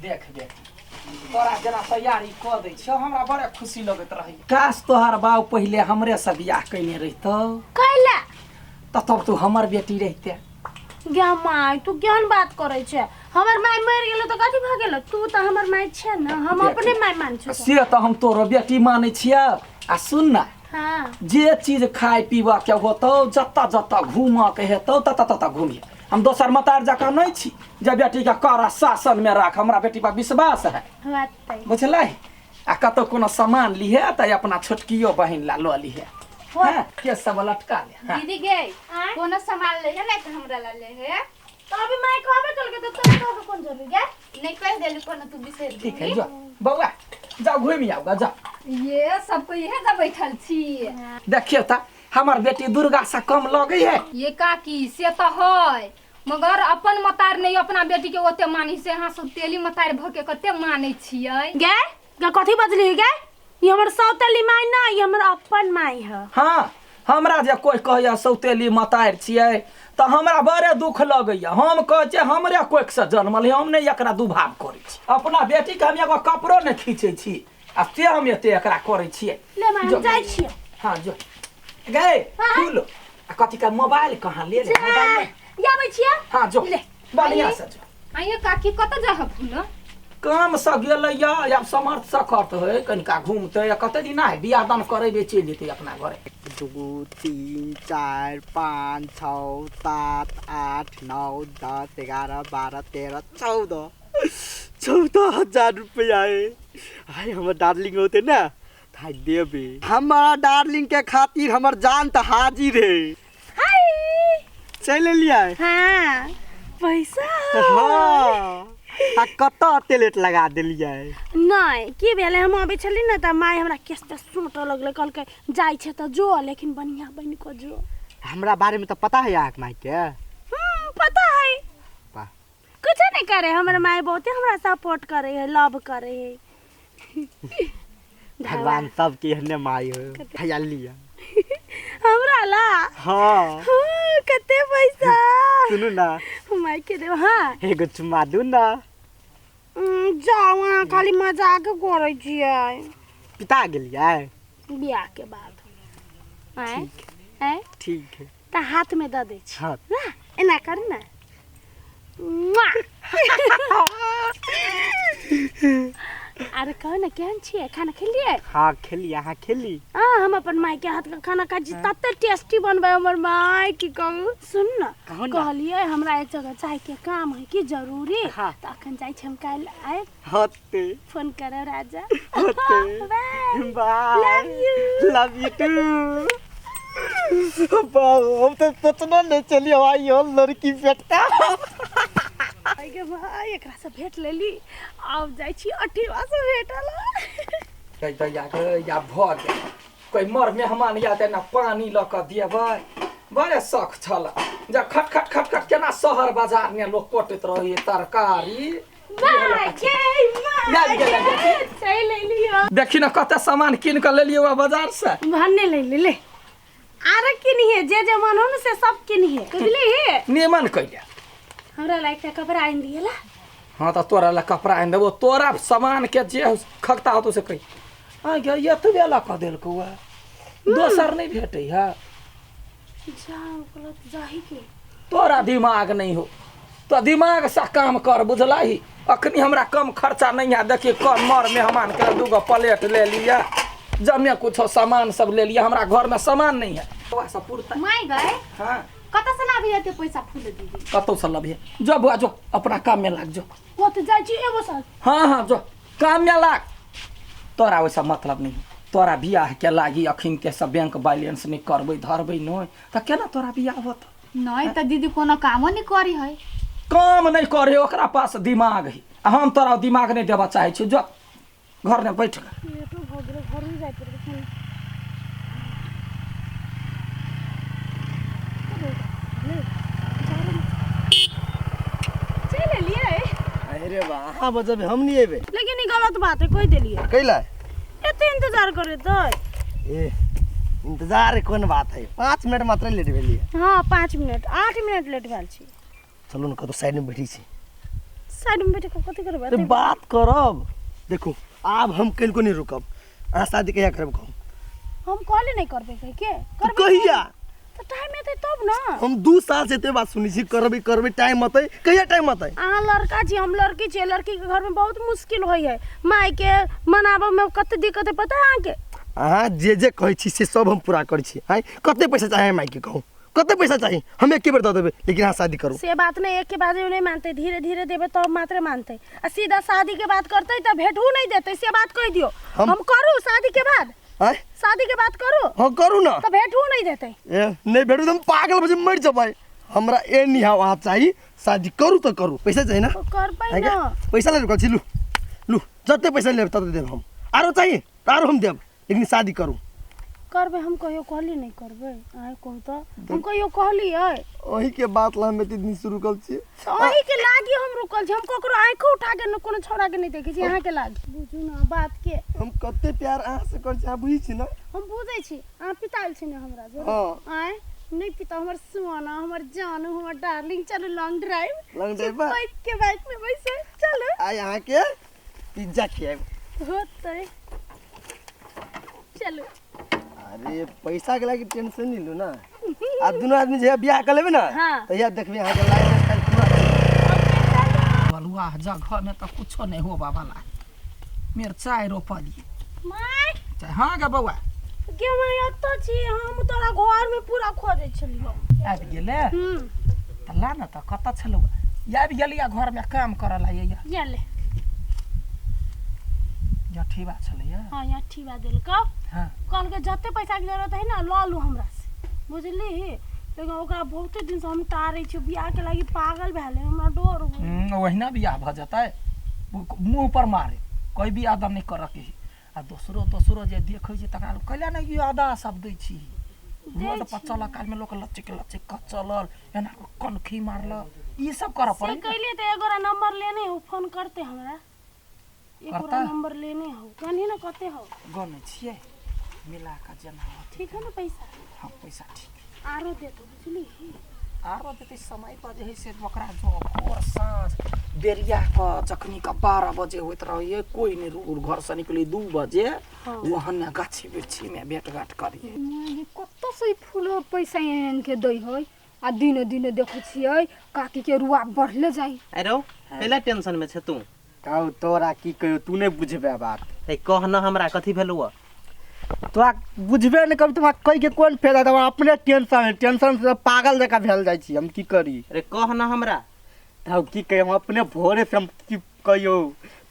देख बेटी, तोरा जेना तैयारी कऽ दै छियौ, हमरा बड़े खुशी लगैत रहै। काश तोहर बाउ पहिले हमरे से बियाह कयने रहितौ। कैला? तऽ तब तू हमर बेटी रहिते। गे माय, तू केहन बात करै छै? हमर माय मरि गेलो तऽ कथी भऽ गेलो? तू तऽ हमर माय छै ने, हम अपने माय मान छौ। से तऽ हम तोरो बेटी मानै छियौ। आ सुन ना, हाँ। जे चीज खाय पीबऽ के होतौ, जतऽ जतऽ घूमऽ के हेतौ ततऽ ततऽ घूमिहे। हम दोसर मतार जकाँ नहि छी जे बेटी के कड़ा शासन में राख। हमरा बेटी पर विश्वास है, होतै। बुझलै? आ कतौ कोनो सामान लिहे तऽ अपना छोटकियो बहिन ला लऽ लिहे। हाँ, केस सब लटका ले। हाँ। दीदी गे, आँय? कोनो सामान ले है नहीं तो हमरा ला ले है। तो अभी माय कहबे कलकै तऽ तोरा कहके कोन जरूरी गे? नहीं कह देली कोनो, तू बिसरि ठीक है, जो बौआ जाओ, घूमि आउ गा, जाओ। ये सबको इहे जा बैठल छी। देखियौ तऽ हमर बेटी दुर्गा से कम लगै है? ये काकी, से तऽ है, मगर अपन मतार नहीं अपना बेटी के ओते मानी से अहाँ सब तेली मतार भऽ के कते मानै छियै। गे गे, कथी बजली गे? ई हमर सौतेली माय ना, ई हमर अपन माय है। हाँ, हमरा जे कोइ कहैया सौतेली मतारि छियै तऽ हमरा बड़े दुख लगैया। हम कहै छियै हमरे कोखिसँ जनमल है, हम नहि एकरा दुभाव करै छी। अपना बेटीके हम एगो कपड़ो नहि खींचै छी आ से हम एते एकरा करै छियै। ले माय, हम जो। जाइ छियै। हाँ जो गए। फूल आ कथी का मोबाइल कहाँ ले ले मोबाइल ले। आबै छियै। हाँ जो। ले। बढ़िया से जो। आइए काकी, कतऽ जाह फूल? काम से गेलैया, आब समर्थ से करत है, कनिका घूमते या कते दिन है बियाह दान करेबे, चलि जेतै अपना घरे। 2 3 4 5 6 7 8 9 10 11 12 13 14, 14,000 रुपया है। हाय, हमर डार्लिंग होते ना थाई देबे। हमारा डार्लिंग के खातिर हमर जान तो हाजिर है। हाय, चल लिया। हाँ, पैसा। हाँ, आ कतऽ एते लेट लगा देलियै? नहि, की भेलै, हम अबै छली ने तऽ माय हमरा केस तेस सोंटऽ लगलै। कहलकै जाइ छै तऽ जो, लेकिन बढ़िआँ बनि कऽ जो। हमरा बारे में तऽ पता है अहाँके माय के? पता है। वाह। कुछो नहि करे, हमर माय बहुते हमरा सपोर्ट करे है, लव करे है। भगवान सबके एहने माय हो। भैया लिया। हमरा ला? हाँ। हाँ, कते पैसा? सुनू ना। माय के देब। हाँ। एगो चुम्मा दू ना। जाउ, अहाँ खाली मजाक करै छियै। पिता गेलियै। बियाह के बाद आँय आँय। ठीक है। तऽ हाथ में दऽ दै छी। हाँ। ना एना कर ना। मुआ। आर कहू ने, केहन छियै? खाना खेलियै? हाँ खेली, अहाँ खेली? हाँ, हम अपन माय के हाथ के खाना खाइ छी। तते टेस्टी बनबै हमर माय, की कहू। सुन न। कहू ना। कहलियै हमरा एक जगह जाय के काम है कि जरूरी। हाँ। तऽ अखन जाइ छी हम, काल्हि आयब। होते। फोन करब राजा। होते। Bye. Bye. Love you. Love you too. बाप, हम तो सोचने नहीं चलिए भाई हो लड़की भेटता। गे भाई, एकरा से भेट लेली, आब जाइ छी अठीवा से भेटल। गै दैया गै, या भऽ गेल। कोइ मर मेहमान या तऽ एना पानि लऽ कऽ देबै, बड़े शौक छल जे खट खट खट खट केना शहर बाजारमे लोक कटैत रहै तरकारी। माय गे माय। आबि गेलै बेटी। चलि एलियै। देखी ने कते सामान कीन कऽ लेलियै वएह बाजार से। भन्ने ले ले, ले आर किनिहे, जे जे मन हो ने से सब किनिहे, बुझलिही? निमन कैले। हमरा ला एकटा कपड़ा आनि दिहे ला। हाँ तऽ तोरा लए कपड़ा आनि देबो, तोरा सामान के जे खगता होतो से कही। आ गे, एतबे लऽ कऽ देलकौ है, दोसर नहि भेटै है? जाओ गलत जाही के। तोरा दिमाग नहीं हो तो दिमाग से काम कर, बुझलही? अखनी हमरा कम खर्चा नहीं है। देखिए, कम मर मेहमान के दूगो प्लेट ले लिया, जमे कुछो सामान सब ले लिया, हमरा घर में सामान नहीं है। बौआ सब पुरता। माय गए। हाँ। कतऽ से लाबी एते पैसा फूल दीदी? कतौ से लबिहे। जो बुआ जो, अपना काम में लाग जो। वो तो जाइ छी एगो साल। हाँ हाँ, जो काम में लाग। तोरा वैसा मतलब नहीं। तोरा बियाह के लागी अखन के सब बैंक बैलेंस नहीं करबै धरबै नहीं तऽ केना तोरा बियाह होत? नहीं तऽ दीदी कोनो कामो नहीं करी है। काम नहीं करे, ओकरा पास दिमाग है आ हम तोरा दिमाग नहीं देबऽ चाहै छी। जो घर में बैठ गे। लेटो भऽ गेलै, घर में जाइ पड़तै। चलि एलियै। अरे वाह, अहाँ बजबै हम नहीं एबै? लेकिन ई गलत बात है, कहि देलियै। कैला? एते इंतजार करे तऽ। ए, इंतजार कोन बात है, 5 मिनट मात्र लेट भेलियै। हाँ, 5 मिनट, 8 मिनट लेट भेल छी। चलू ने, कतौ साइड में बैठी छी। साइड में बैठ के कथी करबै? अरे बात करब। देखू आब हम कनिको नहीं रुकब। अहाँ शादी कहिया करब कहू? हम कहले नहीं करबै कहि के। तऽ कहिया? तऽ टाइम एतै तब ना। हम 2 साल से एते बात सुनै छी, करबै करबै, टाइम अतै, कहिया टाइम अतै? अहाँ लड़का छी, हम लड़की छी। लड़की के घर में बहुत मुश्किल होइ है, माय के मनाबऽ में कते दिक्कत है, पता है अहाँके? अहाँ जे जे कहै छी से सब हम पूरा करै छी। आँय कते पैसा चाही मायके कहू? कते पैसा चाही? हम एके बेर दऽ देबै, लेकिन अहाँ शादी करू। से बात नहीं, एक के बाद नहीं मानते, धीरे धीरे देबै तब मात्र मानते। आ सीधा शादी के बात करते तऽ भेटू नहीं देते, से बात कहि दियौ। हम करू शादी के बाद? आँय? शादी के बात करू? हाँ करू ना। तऽ भेटू नहीं देते। ए नहीं भेटू तऽ हम पागल बजे मरि जेबै। हमरा ए निहा वहाँ चाही, शादी करू तऽ करू। पैसा चाही ना? करबै ना। पैसा ले रुकल छी, लू लू, जते पैसा लेब तते देब हम। आरो चाही तऽ आरो हम देब, लेकिन शादी करू। करबै हम कहियो कहली नहीं करबै? आइ कहू तऽ हम कहियो कहलियै? ओही के बात ला हम एते दिन से रुकल छी। ओही के लागी हम रुकल छी। हम ककरो आँखो उठा के न कोनो छौड़ा के नहीं देखै छी, अहाँ के लागी। बुझू ना बात के। हम कते प्यार अहाँ से करै छी, अहाँ बुझै छी ना? हम बुझै छी, अहाँ पिताल छी ना हमरा जोरे। हाँ। आँय नहीं पिता, हमर सोना, हमर जानू, हमर डार्लिंग, चलू लॉन्ग ड्राइव। लॉन्ग ड्राइव बा? बाइक के बाइक में बैसे चलू। आइ अहाँ के पिज्जा खियाएब। होतै, चलू। अरे पैसा के लागी टेंशन नहीं लू ना। आ दुनू आदमी जे बियाह कर लेबै ना, हाँ। तहिया देखबै अहाँ के लाइफ स्टाइल पूरा। बलुआ जगह में तऽ कुछो नहीं होबा वाला। मिरचाइ रोपलिए। माय। हाँ गे बौआ। गे माय एतऽ छी, हम तोरा घर में पूरा खोजै छलियौ। आबि गेलै? तऽ ला ना तऽ कतऽ छलौ? आबि गेलियै घर में काम करऽ ला। या ले। जठीबा छलैया? हाँ जठीबा देलकौ। हाँ। कहलकै जते पैसा के जरूरत है ना लऽ लू हमरा से, बुझली? लेकिन ओकरा बहुते दिन से हम टारै छी, बियाह के लागी पागल भेल है, हमरा डर होइ। ओहिना बियाह भऽ जेतै, मुँह पर मारे, कोई भी आदर नहीं करऽ के। आ दोसरो दोसरो जे देखै छै तकरा कैला नहि ई अदा सब दै छी। रोड पर चलऽ काल में लोक लचक लचक कऽ चलल, एना कऽ कनखी मारलक, ई सब करऽ पड़ै। से कैलियै तऽ एगोरा नंबर लेने हो, फोन करते हमरा। एगोरा नंबर लेने हो, कनी ना कते हो। गनै छियै मिला कऽ जेना होतै। ठीक है ना पैसा? हाँ पैसा ठीक है। आरो देतो बुझली? आरो देतै समय पर जे है से ओकरा जो भोर साँझ बेरिया कऽ जखनी कऽ 12 बजे होइत रहैए, कोइ नहि घर से निकली 2 बजे, वहन गाछी वृक्षी में भेंट घाट करिए। कतऽ से फूल पैसा आनि के दै है? आ दिने दिने देखै छियै काकी के रुआ बढ़ले जाइ। अरे कैला टेंशन में छे तू? कहू तोरा की कहियो, तू नहीं बुझबे बात। ए कह न हमरा कथी भेलौ? तोरा बुझबे नहीं कभी, तोरा कहि के कोन फायदा? तोरा अपने टेंशन है, टेंशन से पागल जकाँ भेल जाइ छी। हम की करी? अरे कह न हमरा। तब की कहियो, हम अपने भोरे से हम की कहियो,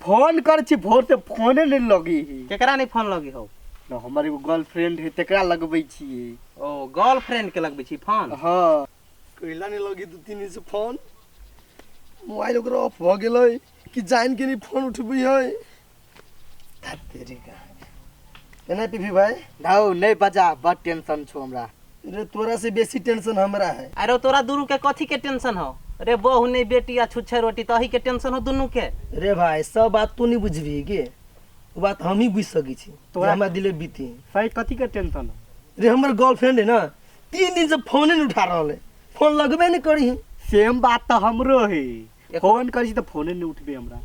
फोन कर छी भोर से, फोने नहीं लगी। केकरा नहीं फोन लगी हो? न हमर एगो गर्लफ्रेंड है तेकरा लगबै छियै। ओ गर्लफ्रेंड के लगबै छी फोन? हाँ। कैला नहीं लगी 2-3 दिन से फोन, मोबाइल ओकरा ऑफ भऽ गेलै कि जान के नहीं फोन उठबै है। तेरी का एना पीपी भाई? धाउ नहीं बजा, बड़ टेंशन छो हमरा। रे तोरा से बेसी टेंशन हमरा है। अरे तोरा दुनू के कथी के टेंशन हो? रे बहू नहीं बेटी आ छुच्छे रोटी, तही के टेंशन हो दुनू के। रे भाई सब बात तू नहीं बुझबी के, वो बात हम ही बुझ सकै छी। तोरा हमरा दिले बीती। सही कथी के टेंशन हो? रे हमर गर्लफ्रेंड है ना, 3 दिन से फोने नहीं उठा रहल है, फोन लगबे नहीं करी है। सेम बात तो हमरो है, फोन करी छी त फोने नहीं उठबे हमरा।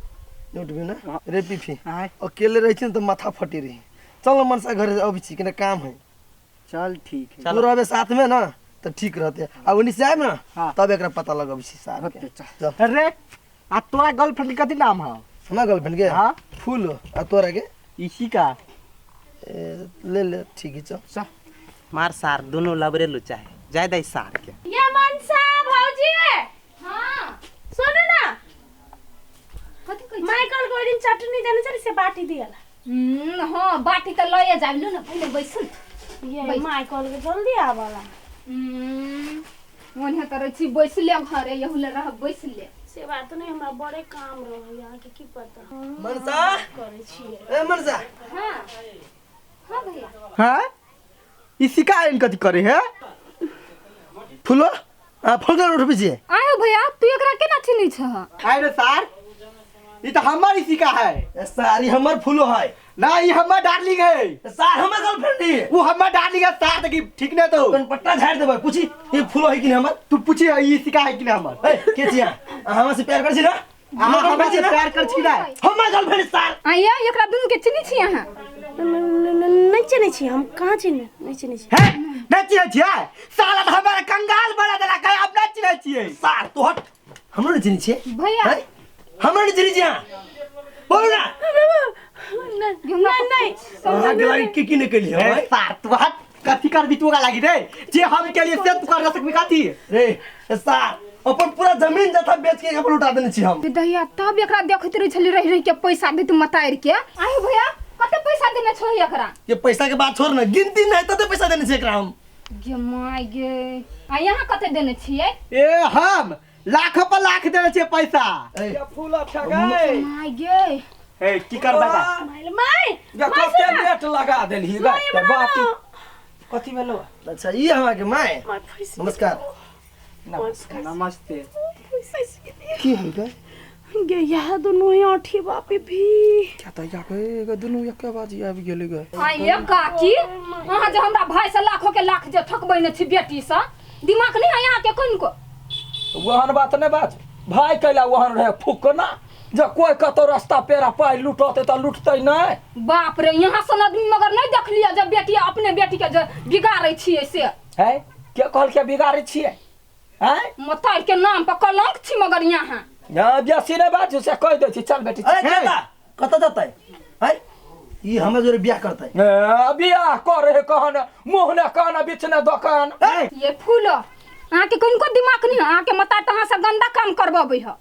नहीं उठबे ना? रे पीपी अकेले रही छी न त माथा फटी रही। चल मनसा घर अबै छी, केना काम है। चल ठीक है। तू रहबे साथ में ना त ठीक रहते। आ ओनी से आएब ना हाँ। तब एकरा पता लगबै छी सार के। चल। अरे आ तोरा गर्लफ्रेंड के कथी नाम है? हमरा गर्लफ्रेंड के? हाँ। फूल। आ तोरा के? इसी का। ले ले ठीक है चल। चल। मार सार दुनू लबरे लुचा है, जाय दे सार के। ये मनसा भौजी। हाँ सुन ना, कथी कहै छी? माइकल को दिन चटनी देने छली से बाटी दियला। हाँ बाटी तऽ लए जाबलू ना, पहिले बैसू। ये माइकल के जल्दी आबला। ओन्हे करै छी बैसले घरे, यहुले रह बैसले। से बात नहीं, हमरा बड़े काम रहे, यहाँ के की पता। मनसा करै छी। ए मनसा। हाँ हाँ भैया। हाँ इसी का इन कथी करे है? फूलो आ फोन कर उठबै छी। आयो भैया तू एकरा केना चिन्है छह? आय रे सार, ई तो हमर इसी का है। सारी हमर फूलो है ना, ई हमर डार्लिंग है। सार हमर गर्लफ्रेंड है। वो हमर डार्लिंग है सार, त की ठीक ने तो कन पट्टा झाड़ देबै। पूछी ई फूलो है कि नहीं हमर? तू पूछी ई इसी का है कि नहीं हमर। ए के छिया, हमरा से प्यार कर छी ना? अहाँ हमरा से प्यार कर छी रे हमर गर्लफ्रेंड सार। आइया एकरा दुनू के चिन्है छी अहाँ? नहीं चिन्है छी हम, कहाँ चिन्ह, नहीं चिन्है छी। हे नहीं चिन्है छियै साला, त हमरा कंगाल बना देला कहे आप नहीं चिन्है छियै। सार तू हट, हमरो नहीं चिन्है छियै। भैया हैं? हमरो नहीं चिन्है छियै अहाँ, बोलू ना। नहीं नहीं अहाँ के लागी की की नहीं केलियै ए हम, सार तू हट, कथी कर तू का लागी रे, जे हम के लिए से तू कर सकबी कथी रे ए सार अपन पूरा जमीन जथा बेच के अपन लुटा देने छी हम। दैया तब एकरा देखैत रहै छली रहि रहि के पैसा दैत मतारि के। आयो भैया कते पैसा देने छौ एकरा? ये पैसा के बात छोड़ ना, गिनती नहीं तते पैसा देने छी एकरा हम। गे my गे, आ यहाँ कते देने छियै? ए हम लाख पर लाख देने छियै पैसा। ए, फूल ठगाय my गे ए की करबै बा? My my कते लेट लगा देलही गे बाटी कथी भेलो? अच्छा ई हमरा के my. My पैसा। नमस्कार। नमस्कार। नमस्ते। की हम के गे यह दुनू ही औठी बापी भी क्या त या के दुनू एके बाजी आबि गेलै गे। आइए काकी अहाँ जे हमरा भाई से लाखों के लाख जे ठकबै ने छी बेटी से, दिमाग नहीं है यहाँ के कोनको? ओहन बात नहीं बाज भाई, कैला ओहन रहे फुकना, जे कोई कतौ रास्ता पेरा पाइ लुटते त लुटतै नहीं। बाप रे यहाँ सन आदमी मगर नहीं देख लिया जब बेटी अपने बेटी के जे बिगाड़ै छियै से। है के कहल के बिगाड़ै छियै? हैं मतार के नाम पर कलंक छी मगर यहाँ। यहाँ बेसी नहीं बाजू से कहि दै छी, चल बेटी। अरे कता कता जतै? हैं ई हमरा जोरे बियाह करतै। ए बियाह करे कहन मुँह ने कहन बीच ने दोकान। ये फूल अहाँ के कोनको दिमाग नहीं है, अहाँ के मतार त अहाँ से गंदा काम करबबै है।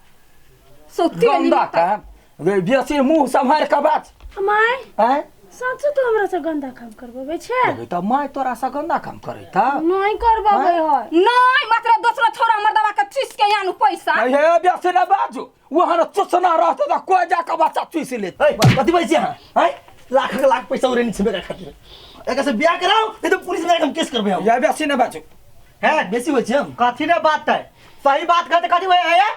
गंदा काम गे बेसी मुँह सम्हार के बाज। My हैं सच तो हमरा से गंदा काम करबबै छै? त my तोरा से गंदा काम करै त नहीं करबबै है। नहीं मात्र दोसरो छोरा मर्दवा के चूस के आनू पैसा। हे बेसी ने बाजू, वहन चुसना रहते त कोई जाके बच्चा चूस लेत। ए कथी बाजै छी अहाँ? हैं लाख के लाख पैसा उड़ेने छी बेटा खातिर, एकरा से बियाह कराओ नहीं तो पुलिस में हम केस करबै हम। या बेसी ने बाजू। है बेसी होइ छी हम। कथी ने बात है, सही बात कहते कथी होय है?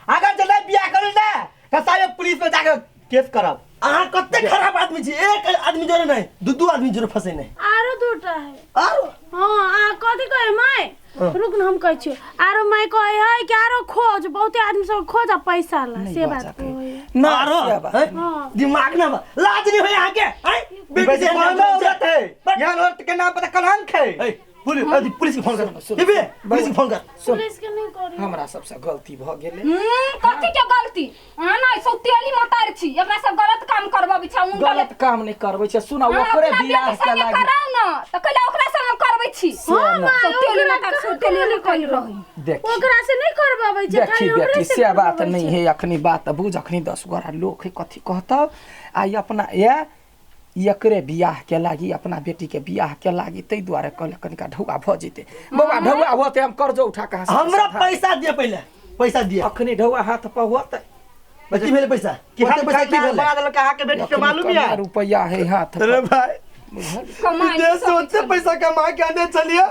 अगर जे नहीं बियाह करू ने त सारे पुलिस में जाके केस करब। अहाँ कते खराब आदमी छी, एक आदमी जोरे नहीं दू दू आदमी जोरे फसे नहीं। आरो दूटा है। आरो? हाँ आ कथी कहे my? रुक न हम कहै छियो। आरो my कहे है कि आरो खोज, बहुते आदमी सब खोज आ पैसा ला, से बात कहे। ना आरो? हाँ। दिमाग ना लाज नहीं होय अहाँ के? हैं बेटी से कौन औरत है यहाँ औरत के नाम पर कलंक है। ए पुलिस पुलिस के फोन कर, बेबे पुलिस के फोन कर। पुलिस के नहीं करी। हमरा सबसे गलती भ गेलै। कथी के गलती? अहाँ ना सौतेली मतार छी, एकरा सब गलत काम करबबै छै। उनका गलत काम नहीं करबै छै, सुना ओकरे बियाह के लागी कराउ न त कैला ओकरा संग करबै छी। हां my सौतेली मतार सौतेली नहीं कइल रही। देख ओकरा से नहीं करबबै छै, देखी बेटी से बात नहीं है। अखनी बात बुझ, अखनी 10 गोरा लोक है कथी कहतौ। आई अपना ये एकरे बियाह के लागी अपना बेटी के बियाह के लागी तै दुआरे कहले कनिका ढौआ भ जेतै। बौआ ढौआ होतै हम कर्जो उठा के हमरा पैसा दिए, पहिले पैसा दिए। अखनी ढौआ हाथ पर होतै। कथी भेलै पैसा? कि हम पैसा की भेलै? बना देलक अहाँ के बेटी के मालूम या रुपैया है हाथ पर। अरे भाई कमाई सोचते पैसा कमा के आने चलिए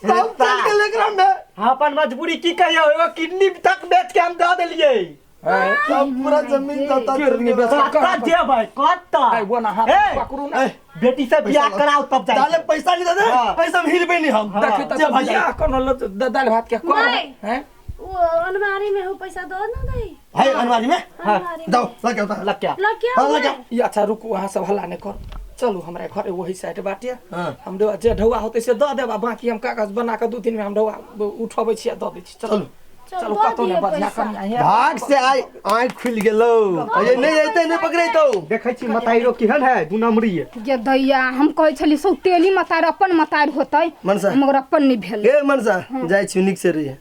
सब चल के लेकर हम अपन मजबूरी की कहियो, एगो किडनी तक बेच के हम दऽ देलियै। सब पूरा जमीन जाता किडनी बेच के कत्ता देबै कत्ता? ए वो ना हाथ पकड़ू ना। बेटी से बियाह कराओ तब जाई। डाले पैसा नहीं दे, पैसा हम हिलबे नहीं हम। देखी त बियाह कोनो दाल भात के कर हैं वो अलमारी में हो पैसा दो ना दई है अलमारी में। हां जाओ लग जाओ लग क्या लग क्या? हां लग क्या। ये अच्छा रुकू, अहाँ सब हल्ला नहीं करू, चलू हमरा घरे वही साइड बाटे। हम जे ढौआ होतै से दऽ देब, आ बाकी हम कागज बना के 2 दिन में हम ढौआ उठबै छी आ दऽ दै छी। चलू चलू कतौ ने बढ़िया कनिया है। भाग से आई आँख खुल गेलो, ये नहीं अइते नहीं पकड़ैतौ। देखै छी मताइरो केहन है दू नंबरी। गे दैया हम कहै छली सौतेली मतार अपन मतार होतै मनसा मगर अपन नहीं भेल। ए मनसा जाइ छी नीक से रहिए।